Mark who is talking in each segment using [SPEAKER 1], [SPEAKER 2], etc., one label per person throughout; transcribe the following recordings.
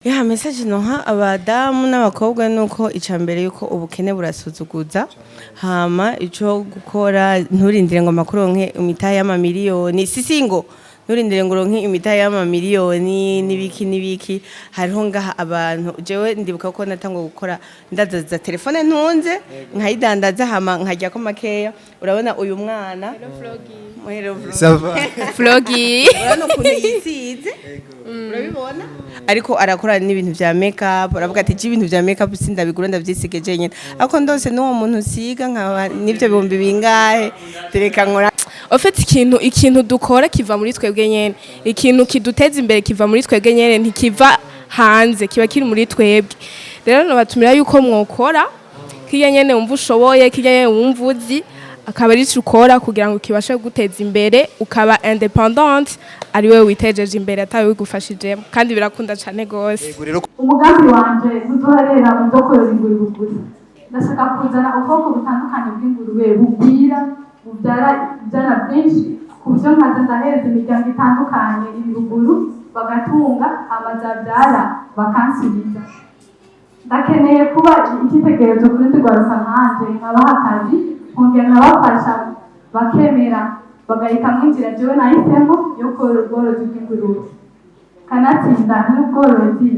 [SPEAKER 1] Ya message noha abadamu n'abakobwa nuko ica mbere yuko ubukene burasuzuguza. Hama ico gukora, nturindire ngo makuronke imitahe y'amamiliyoni, sisi ngo nturindire ngo uronke imitahe y'amamiliyoni n'ibiki n'ibiki. Hariho ngaha abantu, jewe ndibuka ko natangwa gukora ndadandaza telefone ntunze, nkayidandaza hama nkaryako makeya. Urabona uyu mwana. Hello, Vloggy.
[SPEAKER 2] Ça va?
[SPEAKER 3] Vloggy.
[SPEAKER 1] Urabona ukuntu yisize, urabibona, ariko arakora n'ibintu vya makeup. Aravuga ati: "Je ibintu vya makeup sindabigura, ndavyisiga jenyene, ariko ndose n'uwo muntu usiga nkaba n'ivyo bihumbi bingahe, tereka nkora."
[SPEAKER 3] En fait, ikintu dukora kiva muri twebwe nyene. Ikintu kiduteza imbere kiva muri twebwe nyene, ntikiva hanze, kiba kiri muri twebwe. Rero nobatumira yuko mwokora kirya nyene wumva ushoboye, kirya nyene wumva uzi, akaba ari ico ukora kugira ngo kibashe guteza imbere, ukaba indépendante, ari wewe witejeje imbere atawe wigufashijemo, kandi birakunda cane gose.
[SPEAKER 2] Yego rero.
[SPEAKER 4] Umugambi wanje ntuzoherera mu byo korora ingurube gusa. Ndashaka kuzana ubwoko butandukanye bw'ingurube bugwira, bubyara ibyana byinshi, ku buryo nkaza ndahereza imiryango itandukanye ibibuguru bagatunga, hama zabyara bakansubiza. Ndakeneye kuba icyitegererezo ku rundi rwaruka nkanje, nkabaha akazi, nkongera nkabafasha bakemera bagahitamwo inzira jewe nahisemo yo korora ubworozi bw'ingurube. Kanatsinda n'ubworozi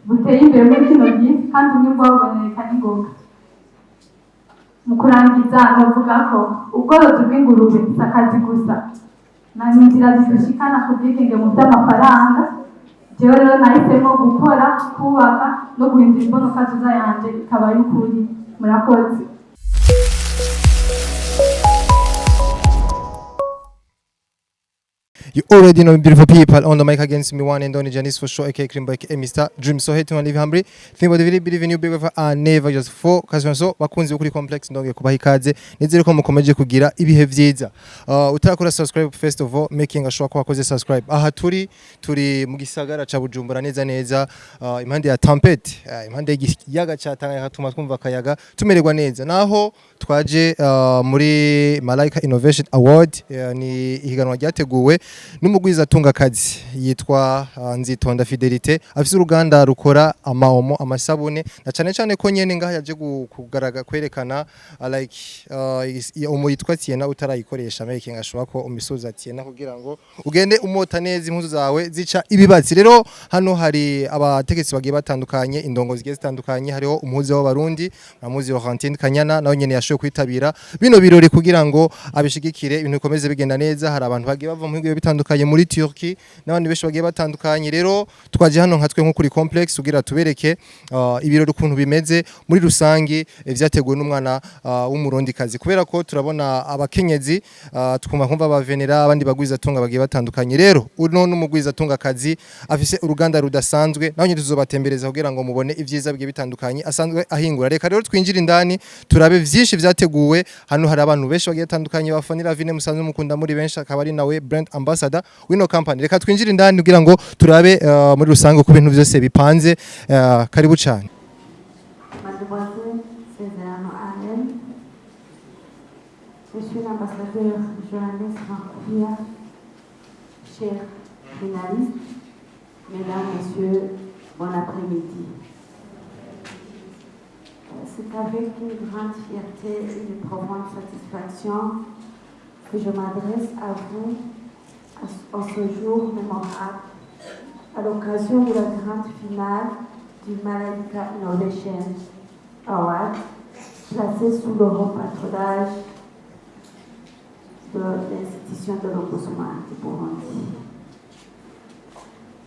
[SPEAKER 4] buteye imbere muri kino gihe, kandi umwimbu waboneka n'ingoga. Mu kurangiza, novuga ko ubworozi bw'ingurube si akazi gusa, na ni inzira zidushikana ku bwigenge mu by'amafaranga. Jewe rero nahisemo gukora, kubaka no guhindura imbonokazoza yanje ikaba y'ukuri. Murakoze.
[SPEAKER 2] You already know, beautiful people. On the mic against me, one and only Janice for sure, aka Cream aka Mr. Dream. So hate to live hungry. Think about the really believe in you, big of and never just focus on. So bakunzi bo kuri Complex, ndongeye kubaha ikaze. Nizere ko mukomeje kugira ibihe vyiza. Utarakora subscribe, first of all making sure ko wakoze subscribe. Aha turi mu gisagara ca Bujumbura, neza neza impande ya Tempête, impande y'ikiyaga ca Tanganyika, tuma twumva akayaga, tumererwa neza. Naho twaje muri Malaika Innovation Award, ni ihiganwa ryateguwe n'umugwizatungakazi yitwa Nzitonda Fidelite, afise uruganda rukora amaomo, amasabune, na cane cane ko nyene ngaha yaje kugaragara kwerekana like omo yitwa Tiena. Utarayikoresha, making ashobora ko umisuza Tiena kugira ngo ugende umota neza, impuzu zawe zica ibibatsi. Rero hano hari abategetsi bagiye batandukanye, indongo zigiye zitandukanye, hariho umuhuza w'abarundi Muramuzi Laurentine Kanyana, nawe nyene yashoboye kwitabira bino birori kugira ngo abishigikire, ibintu bikomeze bigenda neza. Hari abantu bagiye bava mu bihugu bitandukanye, muri Turkey n'abandi benshi bagiye batandukanye. Rero twaje hano nka twe nko kuri Complex kugira tubereke ibirori ukuntu bimeze muri rusangi, vyateguwe n'umwana w'umurundikazi, kubera ko turabona abakenyezi, twumva kumva bavenera abandi bagwiza tunga bagiye batandukanye. Rero uno n'umugwiza tunga kazi afise uruganda rudasanzwe, naho nyine tuzobatembereza kugira ngo mubone ivyiza bigiye bitandukanye asanzwe ahingura. Reka rero twinjire indani turabe vyinshi vyateguwe hano. Hari abantu benshi bagiye batandukanye bafanira Vine musanzwe mukunda muri benshi, akaba ari nawe brand ambassador wino company. Reka twinjire indani kugira ngo turabe muri rusange uko ibintu vyose bipanze. Karibu cyane.
[SPEAKER 5] Mademoiselle Cézanne Allen, Monsieur l'ambassadeur Johannes Makoubia, chers finalistes, Mesdames, Messieurs, bon après-midi. C'est avec une grande fierté et une profonde satisfaction que je m'adresse à vous en ce jour mémorable, à l'occasion de la grande finale du Malaika Innovation Award, placé sous le haut patronage de l'institution de l'Ombudsman du Burundi.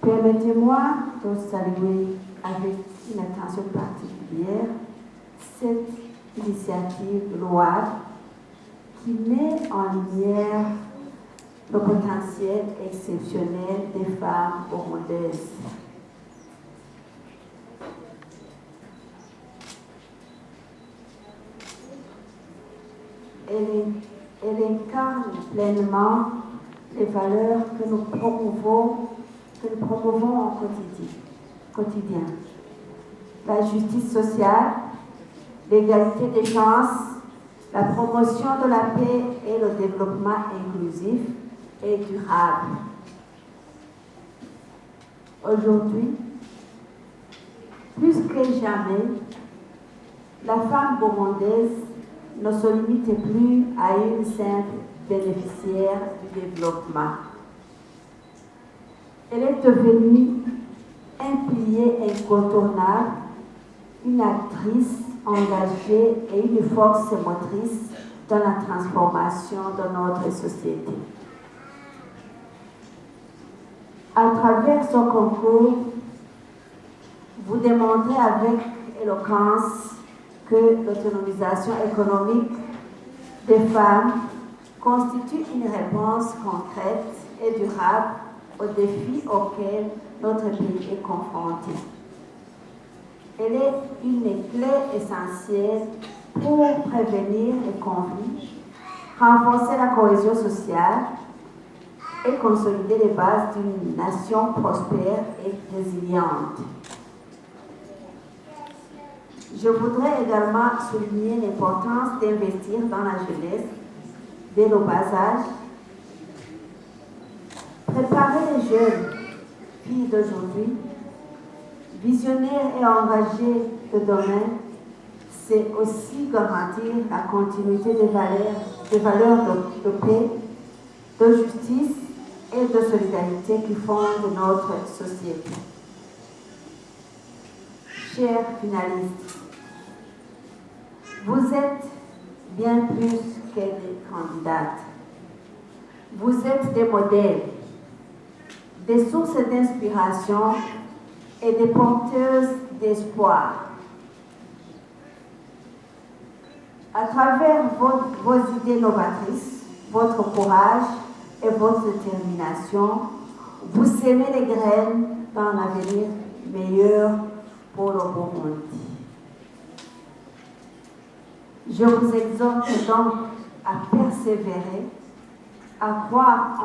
[SPEAKER 5] Permettez-moi de saluer avec une attention particulière cette initiative louable qui met en lumière le potentiel exceptionnel des femmes burundaises. Elle incarne pleinement les valeurs que nous promouvons au quotidien. La justice sociale, l'égalité des chances, la promotion de la paix et le développement inclusif et durable. Aujourd'hui, Plus que jamais, la femme burundaise ne se limite plus à une simple bénéficiaire du développement. Elle est devenue un pilier incontournable, une actrice engagée et une force motrice dans la transformation de notre société. À travers ce concours, vous démontrez avec éloquence que l'autonomisation économique des femmes constitue une réponse concrète et durable aux défis auxquels notre pays est confronté. Elle est une clé essentielle pour prévenir les conflits, renforcer la cohésion sociale et consolider les bases d'une nation prospère et résiliente. Je voudrais également souligner l'importance d'investir dans la jeunesse dès le bas âge. Préparer les jeunes filles d'aujourd'hui, visionnaires et engagées de demain, c'est aussi garantir la continuité des valeurs de paix, de justice et de solidarité qui fondent notre société. Chers finalistes, vous êtes bien plus que des candidates. Vous êtes des modèles, des sources d'inspiration et des porteuses d'espoir. À travers vos idées novatrices, votre courage et votre détermination, vous semez les graines d'un avenir meilleur pour le Burundi. Je vous exhorte donc à persévérer, à croire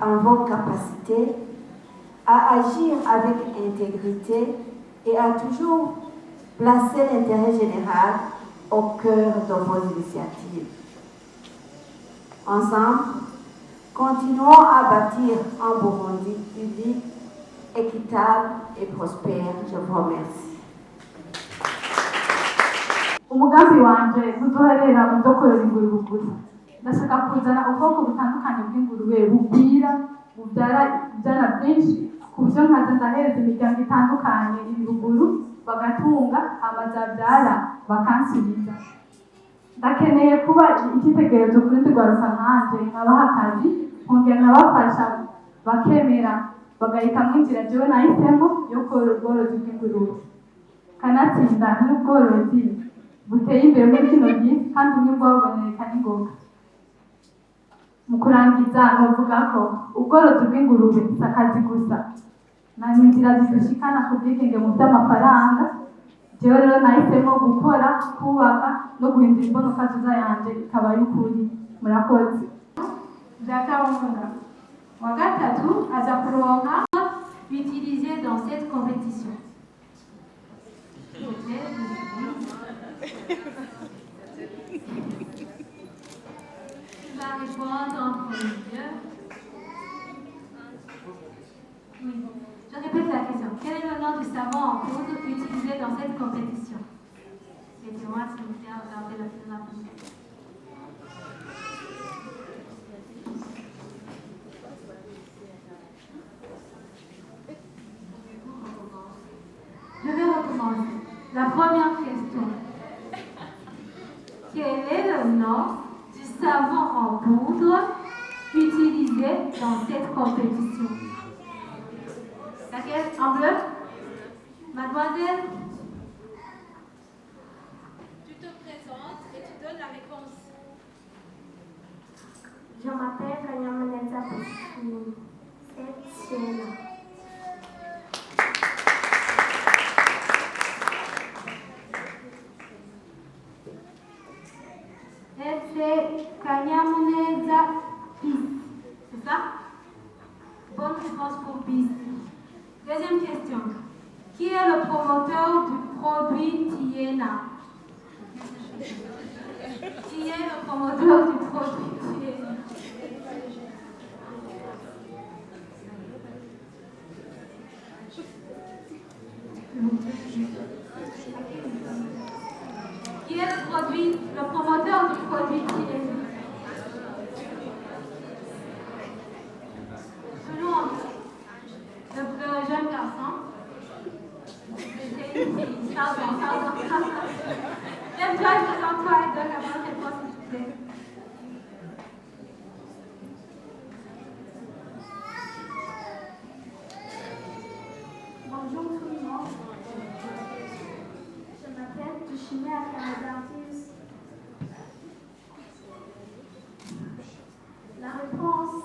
[SPEAKER 5] en vos capacités, à agir avec intégrité et à toujours placer l'intérêt général au cœur de vos initiatives. Ensemble, continuons à bâtir un Burundi uni, équitable et prospère. Je vous remercie.
[SPEAKER 4] Umugambi wanje ntuzoherera mu byo korora ingurube gusa. Ndashaka kuzana ubwoko butandukanye bw'ingurube bugwira, bubyara ibyana byinshi, ku buryo nkaza ndahereza imiryango itandukanye ibibuguru bagatunga, hama zabyara bakansubiza. Ndakeneye kuba icyitegererezo kuri rundi rwaruka nkanje, nkabaha akazi, nkongera nkabafasha bakemera bagahitamwo inzira jewe nahisemo yo korora ubworozi bw'ingurube. Kanatsinda n'ubworozi buteye imbere muri kino gihe, kandi umwimbu waboneka n'ingoga. Mu kurangiza, novuga ko ubworozi bw'ingurube si akazi gusa, ni inzira zidushikana ku bwigenge mu by'amafaranga. Jewe rero nahisemo gukora, kubaka no guhindura imbonokazoza yanje ikaba y'ukuri. Murakoze.
[SPEAKER 6] Za kawunga. Wa gatatu aza kuronka
[SPEAKER 7] Utilisé dans cette compétition. S'il vous plaît, oui. Tu vas répondre en premier lieu. Oui. Je répète la question. Quel est le nom du savon en poudre utilisé dans cette compétition? Aidez-moi, s'il vous plaît, à regarder le plus rapidement. Je vais recommencer. La première question. Quel est le nom du savon en poudre utilisé dans cette compétition? Laquelle? En bleu? Mademoiselle?
[SPEAKER 6] Tu te présentes et tu donnes la réponse.
[SPEAKER 8] Je m'appelle Kanyamuneza Pascaline. C'est Sienna.
[SPEAKER 7] Elle, c'est Kanyamuneza Bis. C'est ça? Bonne réponse pour Bis. Deuxième question. Qui est le promoteur du produit Tiena? Qui est le promoteur du produit Tiena? S'il vous Qui est le promoteur du produit Tileju? Selon le jeune garçon, c'est une fille. Pardon, pardon. Lève-toi et présente-toi et donne la bonne réponse, s'il te plaît.
[SPEAKER 8] Bonjour tout le monde. Je m'appelle Dushimé Akamadardius. La réponse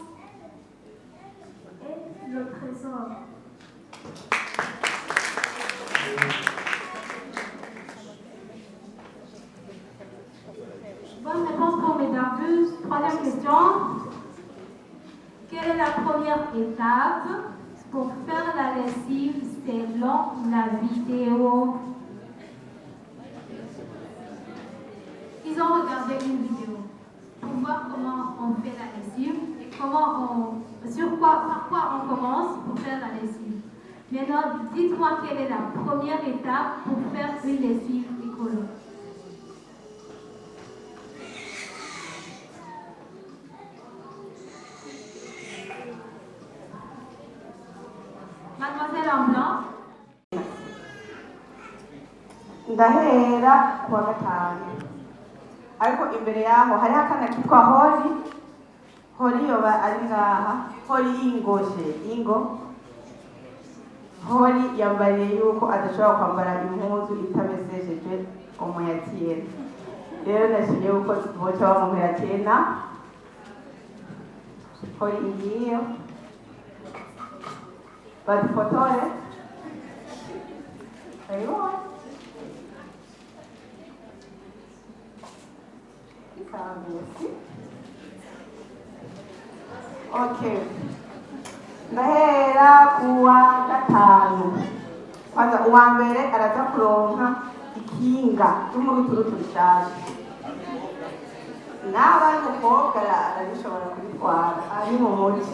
[SPEAKER 8] est le trésor.
[SPEAKER 7] Bonne réponse pour Médardus. Troisième question. Quelle est la première étape pour faire la lessive selon la vidéo? Ils ont regardé une vidéo pour voir comment on fait la lessive et par quoi on commence pour faire la lessive. Maintenant, dites-moi quelle est la première étape pour faire une lessive écolo. Mademoiselle en blanc.
[SPEAKER 5] Ndahera kuwa gatanu, ariko imbere yaho hariho akana kitwa Hori. Hori yoba ari ngaha. Hori yingoshe ingo. Hori yambariye yuko adashobora kwambara impuzu itameseshejwe umuyatiyena. Rero nashimye yuko boca bamuhera. Hori ngiyo, badufotore. Ayibonye. Sawa, merci. Okay. Ndahera kuwa gatanu. Kwanza uwa mbere araza kuronka ikinga ry'umuruturutu rishaje. Naaba ari umukobwa arabishobora kubitwara, ari mu muji.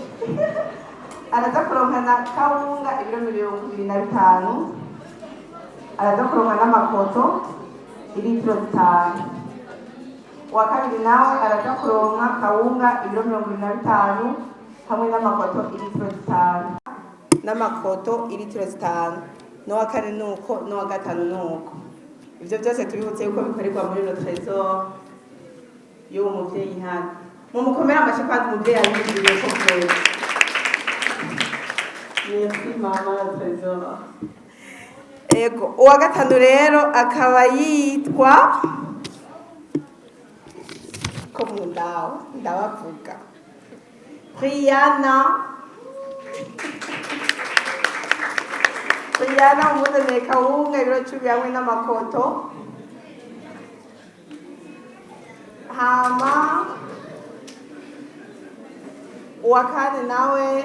[SPEAKER 5] Araza kuronka na kawunga ibiro 25. Araza kuronka n'amakoto iritiro 5. Uwa kabiri nawe araza kuronka kawunga ibiro 25 hamwe n'amakoto iritiro 5. N'amakoto iritiro 5. N'uwa kane nuko, n'uwa gatanu nuko. Ivyo byose tubibutse yuko bikorerwa muri le trésor y'uwo muvyeyi hano. Mumukomere amashyi kwanza, umuvyeyi abigiriye ko kwera. Merci mama la trésor. Ego, uwa gatanu rero akaba yitwa ko mu ndawo ndabavuga Brianna. Brianna umuzaniye kawunga ibiro 10 hamwe n'amakoto. Hama uwa kane nawe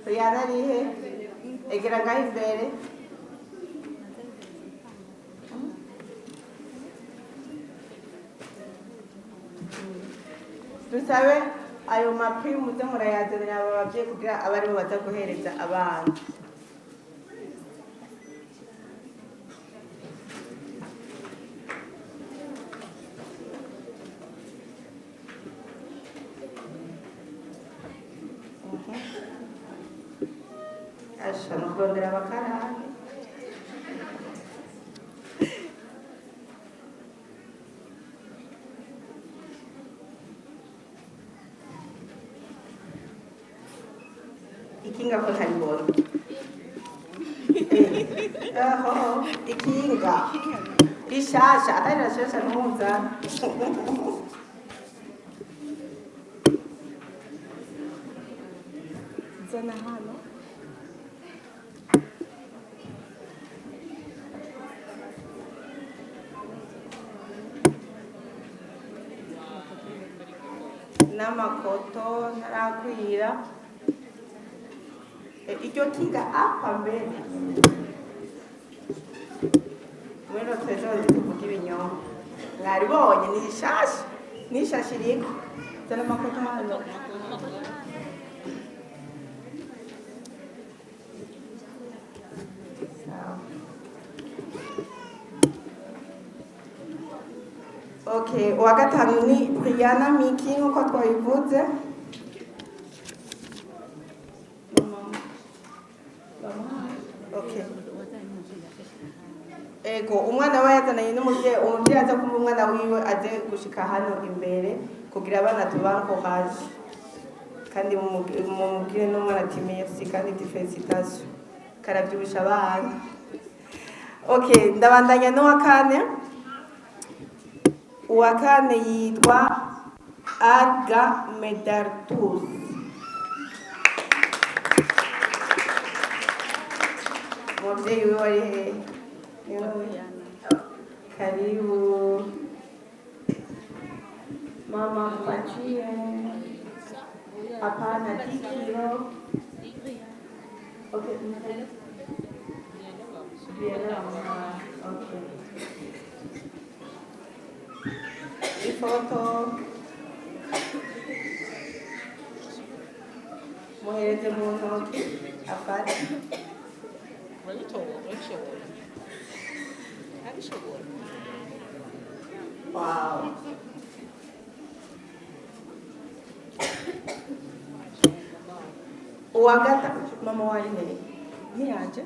[SPEAKER 5] Brianna arihe? Egera ngaho imbere. Dusabe ayo mapri muze murayazanira aba bavyeyi kugira abe aribo baza guhereza abana. Asha no kurondera abakarani. Ikinga ko ntaribona. Aho ikinga rishasha, atari rishasha ntuza. Zana hano. N'amakoto ntarakwira. Iryo kinga apa mbere muri no trésor tuvuga ibinyoma. Mwaribonye ni ishasha, ni ishasha iriko. Zana amakoto hano. Sawa.
[SPEAKER 1] Okay, uwa gatanu ni Brianna Miki, nk'uko twabivuze. Okay. Ego, umwana we yazananye n'umuvyeyi, umuvyeyi aza kumva umwana wiwe aze gushika hano imbere kugira abana tubankoraje, kandi mumubwire n'umwana ati merci kandi ati félicitations, karavyibusha abana. Okay, ndabandanya n'uwa kane. Uwa kane yitwa Arga Medartus. Umuvyeyi wiwe ari hehe? Niwe. Karibu mama, mpatie. Hapana, 10 kilo. Okay. Brianna, okay. Ifoto muhereze mu ntoki afate.
[SPEAKER 9] Urabishobora, urabishobora, urabishobora.
[SPEAKER 1] Wow. Uwa gatatu, mama wari hehe? Ntiyaje.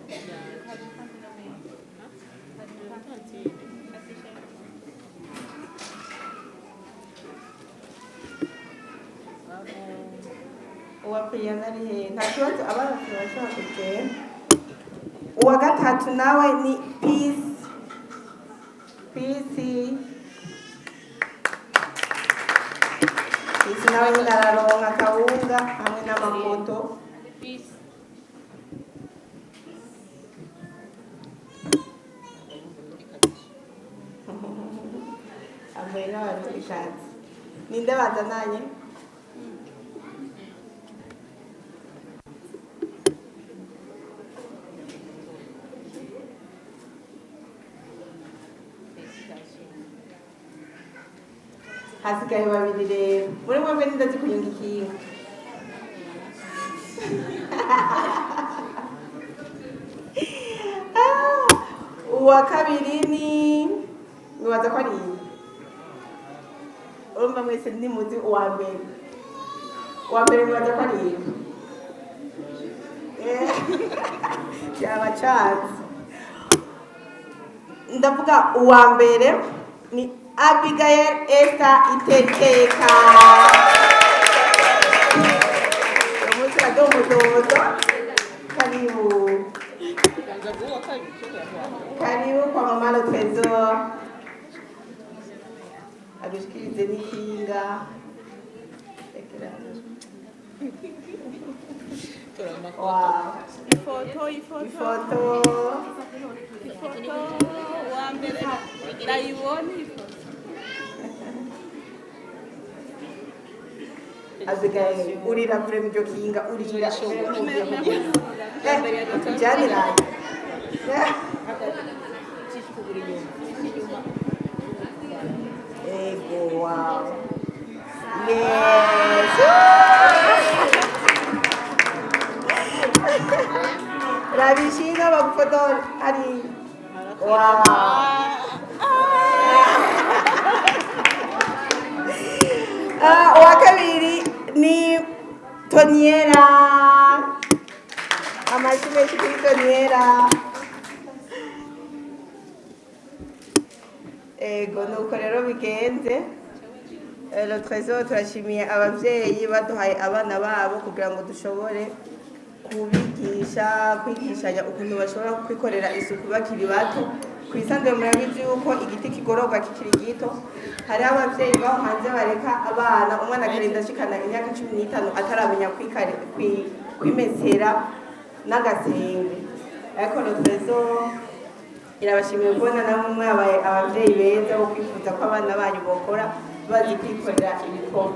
[SPEAKER 1] Uwa Priyana ari hehe? Nta kibazo, abana turashobora kugenda. Uwa gatatu nawe ni Peace. Peace, Peace nawe nyine araronka akawunga hamwe n'amamoto.
[SPEAKER 9] Peace.
[SPEAKER 1] Avuye n'abarundikazi, ninde bazananye? Hasigaye babiri rero muri mwebwe, nindazi kunyonga ikinga. Ah, uwa kabiri ni, nibaza ko ari iyi. Urumva mwese ntimuzi uwa mbere. Uwa mbere nibaza ko ari iyi. Byabacanze. Ndavuga uwa mbere ni Abigail Esther Iteteka. Umunsi wa domododo, karibu. Karibu kwa mama Le Trésor, agushikirize n'ikinga. Rekera. Wow.
[SPEAKER 9] Ifoto, ifoto.
[SPEAKER 1] Ifoto.
[SPEAKER 9] Ifoto wa mbere ndayibona ifoto.
[SPEAKER 1] Abigail, urira vraiment iryo kinga, urira. Janiranye. Ego, wow, yes. Rabishinga bagufotora ari. Wow. Ah, uwa kabiri ni Toniera. Amashyi menshi kuri Toniera. Ego, nuko rero bigenze. Le Trésor turashimiye abavyeyi baduhaye abana babo kugira ngo dushobore kubigisha, kwigishanya ukuntu bashobora kwikorera isuku bakiri bato. Ku isanzwe murabizi yuko igiti kigororwa kikiri gito. Hariho abavyeyi baho hanze bareka abana, umwana akarinda ashikana imyaka 15 ataramenya kwimesera n'agasenge, ariko Le Trésor irabashimiye kubona namwe mwabaye abavyeyi beza bo kwifuza ko abana banyu bokora bazi kwikorera ibikorwa.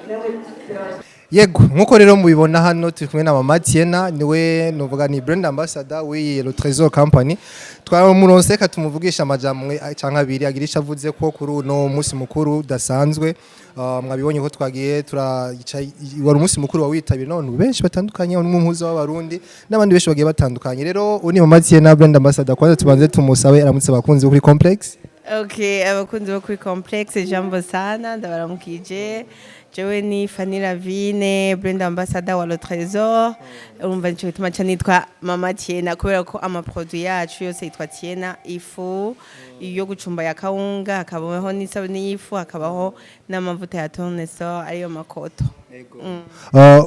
[SPEAKER 1] Namwe turabashimiye.
[SPEAKER 2] Yego, nkuko rero mubibona hano turi kumwe na Mama Tiena, niwe nuvuga ni brand ambassador w'iyi Le Trésor Company. Twaramuronse ka tumuvugisha amajambo canke abiri, agira ico avuze ko kuri uno munsi mukuru udasanzwe. Mwabibonye ko twagiye turayica, wari umunsi mukuru wawitabiriye n'abantu benshi batandukanye, n'umuhuza w'abarundi n'abandi benshi bagiye batandukanye. Rero uyu ni Mama Tiena, brand ambassador. Kwanza tubanze tumusabe aramutse abakunzi bo kuri Complex.
[SPEAKER 1] Okay, abakunzi bo kuri Complexe, jambo sana, ndabaramukije. Jewe ni Fanny Lavine, brand ambassador wa Le Trésor. Urumva nico gituma ca nitwa Mama Tiena, kubera ko amaproduit yacu yose yitwa Tiena: ifu yo gucumba ya kawunga, hakabaho n'isabune y'ifu, hakabaho n'amavuta ya tournesol, ariyo makoto.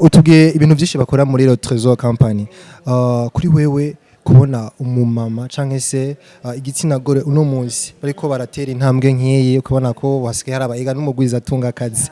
[SPEAKER 2] Utubwiye ibintu byinshi bakora muri Le Trésor Company. Kuri wewe, kubona umumama canke se igitsina gore uno munsi bariko baratera intambwe nk'iyi, ukabona ko hasigaye hari abayiga n'umugwiza atunga akazi,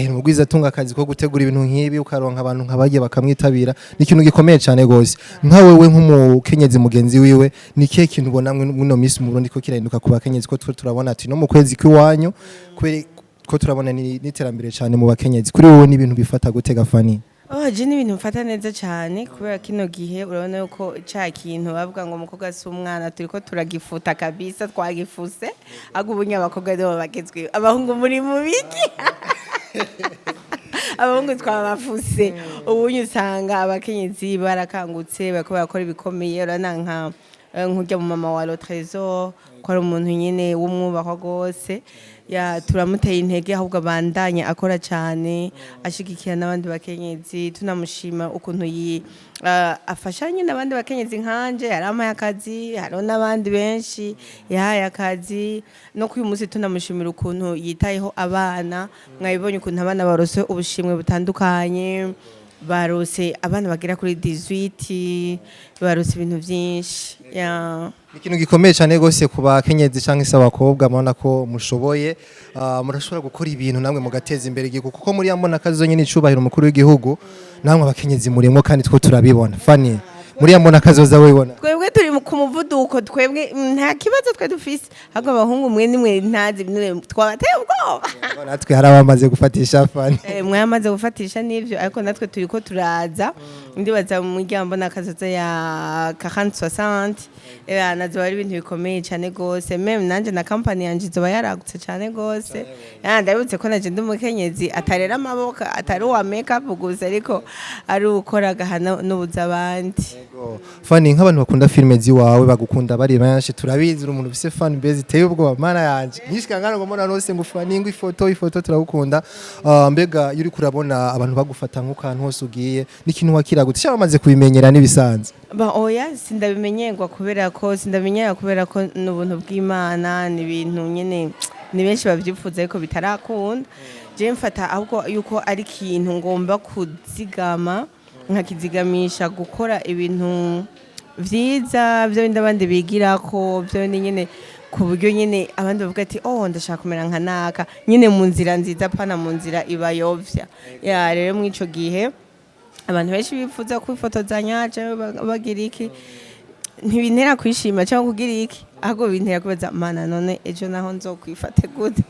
[SPEAKER 2] umugwiza atunga akazi ko gutegura ibintu nk'ibi, ukaronka abantu nkabagiye bakamwitabira, ni ikintu gikomeye cyane gose. Nka wewe nk'umukenyezi mugenzi wiwe, ni kihe kintu ubona mwino minsi mu Burundi ko kirahinduka ku bakenyezi, ko twe turabona ati no mu kwezi kw'iwanyu kubera ko turabona n'iterambere cyane mu bakenyezi? Kuri wowe n'ibintu bifata gutega, Fanny?
[SPEAKER 1] Oh, je n'ibintu mfata neza cyane, kubera kino gihe urabona yuko ca kintu bavuga ngo umukobwa si umwana turiko turagifuta kabisa, twagifuse. Ahubwo ubu abakobwa nibo bagezweho, abahungu muri mu biki? Abahungu twabafuse. Ubunye usanga abakenyezi barakangutse, bariko barakora ibikomeye. Urabona nka nk'urya mu mama wa Le Trésor, ko ari umuntu nyene w'umwubahwa rwose. Ya, turamuteye intege, ahubwo abandanye akora cyane, ashigikira n'abandi bakenyezi. Tunamushima ukuntu yi afasha nyine abandi bakenyezi. Nkanje yarampaye akazi, hariho n'abandi benshi yahaye akazi. No kuri uyu munsi tunamushimira ukuntu yitayeho abana. Mwabibonye ukuntu abana barose ubushimwe butandukanye, barose abana bagera kuri 18, barose ibintu byinshi, ya.
[SPEAKER 2] Ni ikintu gikomeye cyane rwose ku bakenyezi cyangwa se abakobwa. Mubona ko mushoboye, murashobora gukora ibintu namwe mugateza imbere igihugu, kuko muri ya mbona kazo nyine icubahiro umukuru w'igihugu, namwe abakenyezi murimo, kandi two turabibona. Fanny, muri ya mbona kazoza wibona?
[SPEAKER 1] Twebwe turi ku muvuduko, twebwe nta kibazo twe dufise. Ahubwo abahungu mwe nimwe ntazi mwe twabateye ubwoba.
[SPEAKER 2] Natwe hari abamaze gufatisha, Fanny.
[SPEAKER 1] Mwamaze gufatisha n'ivyo, ariko natwe turiko turaza. Ndibaza mu muryango n'akazoza ya 4060 nazo ari ibintu bikomeye cyane gose. Même nanje na company yanje izoba yaragutse cyane gose. Ya, ndabutse ko naje ndi umukenyezi atarera amaboko, atari uwa make up gusa, ariko ari ukora agahana n'ubuza abandi.
[SPEAKER 2] Fanny, nk'abantu bakunda filime ziwawe bagukunda bari benshi, turabizi uri umuntu ufise fan base iteye ubwoba. Mana yanje, nyishika ngana ngo mbona nose ngo Fanny, ngo ifoto, ifoto, turagukunda. Mbega iyo uriko urabona abantu bagufata nk'ukantu hose ugiye, n'ikintu wakira gute, cyangwa bamaze kubimenyera n'ibisanzwe?
[SPEAKER 1] Ba, oya, sindabimenyerwa, kubera ko sindabimenyera, kubera ko ni ubuntu bw'Imana. Ni ibintu nyene ni benshi babyifuza ariko bitarakunda. Je mfata ahubwo yuko ari ikintu ngomba kuzigama, nkakizigamisha gukora ibintu vyiza, byo bindi abandi bigirako, byo bindi nyene ku buryo nyene abandi bavuga ati: "Oh, ndashaka kumera nka naka", nyene mu nzira nziza, pana mu nzira ibayovya. Ya, rero muri ico gihe abantu benshi bifuza kwifotozanya canke bagira iki, ntibintera kwishima cyangwa kugira iki, ahubwo bintera kwibaza: "Mana, none ejo naho nzokwifate gute?"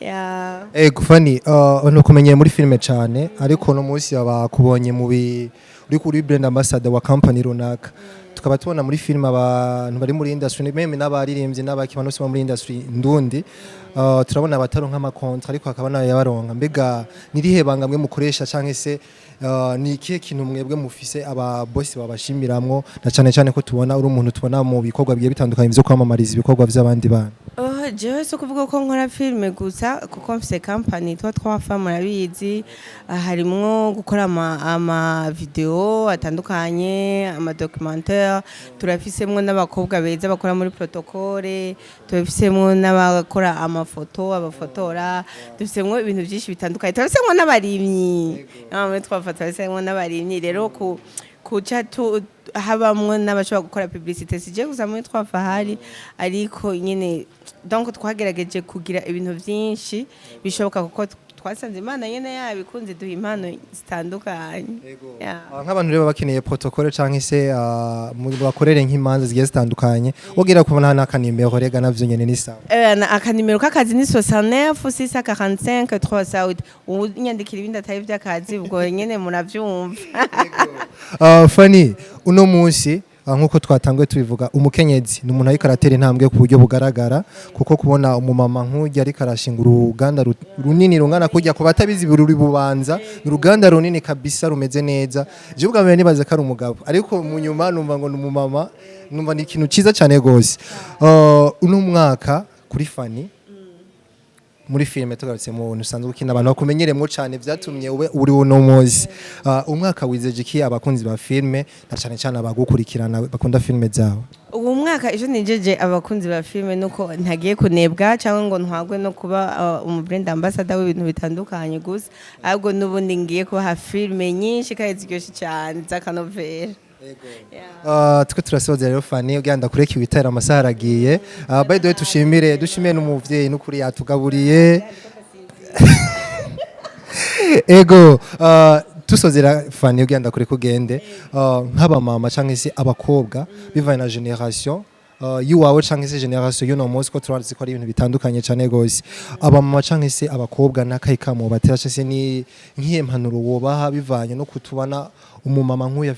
[SPEAKER 1] Ya.
[SPEAKER 2] Ego Fanny, abantu bakumenyeye muri filime cyane, ariko no munsi bakubonye mu bi uri kuri brand ambassador wa company runaka. Tukaba tubona muri filime abantu bari muri industry, même n'abaririmbyi n'abaki, abantu bose bo muri industry ndundi, turabona abataronka amakontra, ariko hakaba n'abayabaronka. Mbega nirihe banga mwe mukoresha, canke se ni ikihe kintu mwebwe mufise aba boss babashimiramwo, na cane cane ko tubona uri umuntu tubona mu bikorwa bigiye bitandukanye vyo kwamamariza ibikorwa vy'abandi bantu?
[SPEAKER 1] Oh, jewe si ukuvuga ko nkora filime gusa, kuko mfise company yitwa Twafa, murabizi. Harimwo gukora ama video atandukanye, ama documentaire. Turafisemwo n'abakobwa beza bakora muri protocole, turafisemwo n'abakora amafoto, abafotora, dufisemwo ibintu byinshi bitandukanye, turafisemwo n'abarimyi. Muri Twafa turafisemwo n'abarimyi. Rero ku kuca tu habamwo n'abashobora gukora publicité, sije gusa muri Twafa hari, ariko nyene donc twagerageje kugira ibintu byinshi bishoboka, kuko twasanze Imana nyene yabikunze, duha impano zitandukanye. Yeah.
[SPEAKER 2] Nk'abantu rero bakeneye protocole canke se bakorere nk'imanza zigiye zitandukanye, wogira kubona n'akanimero rega, navyo nyene ni sawa.
[SPEAKER 1] Akanimero k'akazi ni 69 645 300. Unyandikira ibindi atari ivy'akazi, ubwo nyene muravyumva.
[SPEAKER 2] Fanny, uno munsi nkuko twatanguye tubivuga, umukenyezi ni umuntu ariko aratera intambwe ku buryo bugaragara, kuko kubona umumama nk'urya ariko arashinga uruganda runini rungana kurya, ku batabizi ruri Bubanza, ni uruganda runini kabisa rumeze neza. Je ubwa mbere nibaza ko ari umugabo, ariko mu nyuma numva ngo ni umumama, numva ni ikintu ciza cyane gose. Uno mwaka Kuri Fanny, muri filime, tugarutse mu bintu usanzwe ukina, abantu bakumenyeremwo cyane, vyatumye ube uri uno munsi. Umwaka wizeje iki abakunzi ba filime, na cyane cyane abagukurikirana bakunda filime zawe?
[SPEAKER 1] Ubu mwaka ejo nijeje abakunzi ba filime nuko ntagiye kunebwa cyangwa ngo ntwagwe no kuba umu brand ambassador w'ibintu bitandukanye gusa, ahubwo n'ubundi ngiye kubaha filime nyinshi kandi ziryoshye cyane z'akanovera.
[SPEAKER 2] Twe turasoza rero, Fanny, ugenda kureka witera, amasaha aragiye. By the way, dushimire n'umuvyeyi n'ukuri yatugaburiye. Ego, tusozera, Fanny, ugenda kureka ugende. Nk'abamama canke se abakobwa, bivanye na génération y'uwawe canke se génération y'uno munsi, ko turazi ko ari ibintu bitandukanye cane gose, abamama canke se abakobwa n'akahe kamo batera, canke se ni nk'iye mpanuro wobaha, bivanye no kutubana umumama nk'uyu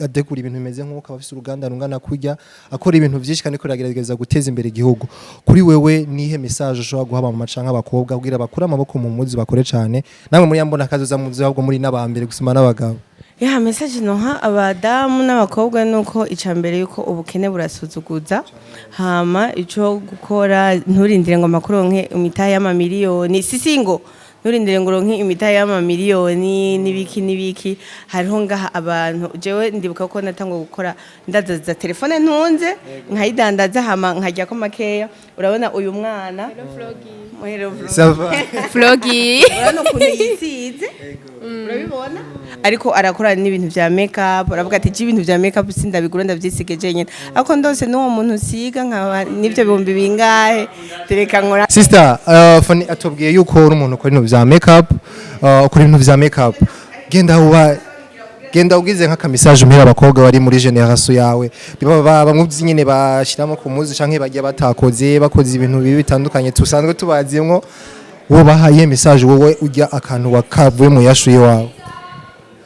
[SPEAKER 2] ategura ibintu bimeze nk'uko, aba afise uruganda rungana kurya, akora ibintu vyinshi kandi ko aragerageza guteza imbere igihugu? Kuri wewe, nihe message ushobora guha abamama canke abakobwa kugira bakure amaboko mu muzi, bakore cane, namwe muri yambona kazoza muzi, ahubwo muri n'abambere gusuma n'abagabo?
[SPEAKER 1] Ya message noha abadamu n'abakobwa nuko ica mbere yuko ubukene burasuzuguza, hama ico gukora, nturindire ngo makuronke imitahe y'amamiliyoni, sisi ngo nturindire ngo uronke imitahe y'amamiliyoni n'ibiki n'ibiki. Hariho ngaha abantu, jewe ndibuka ko natangwa gukora ndazaza telefone ntunze nkayidandaza, hama nkajya ko makeya. Urabona uyu mwana. Hello, Vloggy.
[SPEAKER 2] Ça va?
[SPEAKER 3] Vloggy.
[SPEAKER 1] Urabona ukuntu yisize, urabibona, ariko arakora n'ibintu vya makeup. Aravuga ati: "Je ibintu vya makeup sindabigura, ndavyisige jenyine, ariko ndose n'uwo muntu usiga nkaba n'ivyo bihumbi bingahe, tereka nkora."
[SPEAKER 2] Sister, Fanny atubwiye yuko uri umuntu ukora ibintu vya makeup, ukora ibintu vya makeup. Genda uba genda ugize nk'aka message umpera abakobwa bari muri génération yawe, bamwe uzi nyene bashiramo ku muzi canke bajya batakoze, bakoze ibintu bibi bitandukanye tusanzwe tubazimwo, wobaha iyihe message, wowe ujya akantu wakavuye mu yashuye wawe?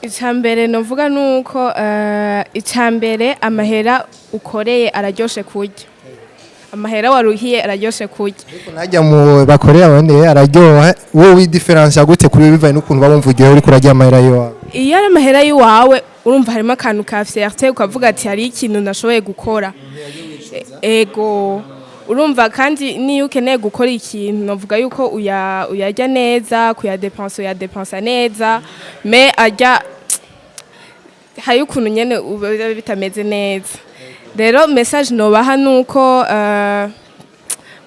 [SPEAKER 3] Icambere novuga nuko icambere, amahera ukoreye araryoshe kurya, amahera waruhiye araryoshe kurya.
[SPEAKER 2] Najya mu bakorera abandi araryoha. Wowe wi différence gute kuri bivanye n'ukuntu baba bumva igihe uriko urarya amahera yawe?
[SPEAKER 3] Iyo ari amahera y'iwawe, urumva harimo akantu ka fierté, ukavuga ati: "Hari ikintu nashoboye gukora." Ego, urumva, kandi niyo ukeneye gukora ikintu, novuga yuko uyarya neza, kuyadepensa uyadepensa neza, mais arya hari ukuntu nyene uba bitameze neza. Rero message nobaha nuko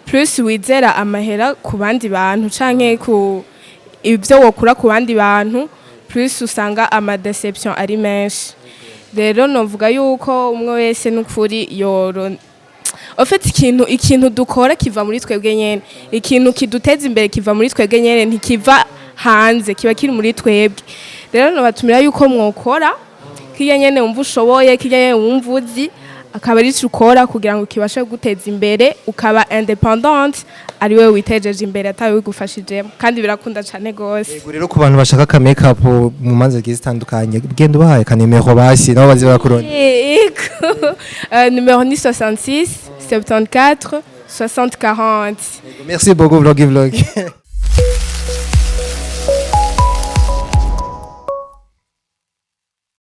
[SPEAKER 3] plus wizera amahera ku bandi bantu canke ku ibyo wokura ku bandi bantu, plus usanga ama déception ari menshi. Rero novuga yuko umwe wese n'ukuri yoro, en fait, ikintu dukora kiva muri twebwe nyene, ikintu kiduteza imbere kiva muri twebwe nyene, ntikiva hanze, kiba kiri muri twebwe. Rero nobatumira yuko mwokora kirya nyene wumva ushoboye, kirya nyene wumva uzi, akaba ari cyo ukora kugira ngo kibashe guteza imbere, ukaba indépendante, ari wewe witejeje imbere atawe wigufashijemo, kandi birakunda cane gose.
[SPEAKER 2] Yego, rero ku bantu bashaka ka makeup mu manza zigiye zitandukanye, genda ubahaye ka nimero basi nabo baze barakurondera.
[SPEAKER 3] Yego. Numéro ni 66 74 60 40.
[SPEAKER 2] Merci beaucoup, Vloggy Vlog.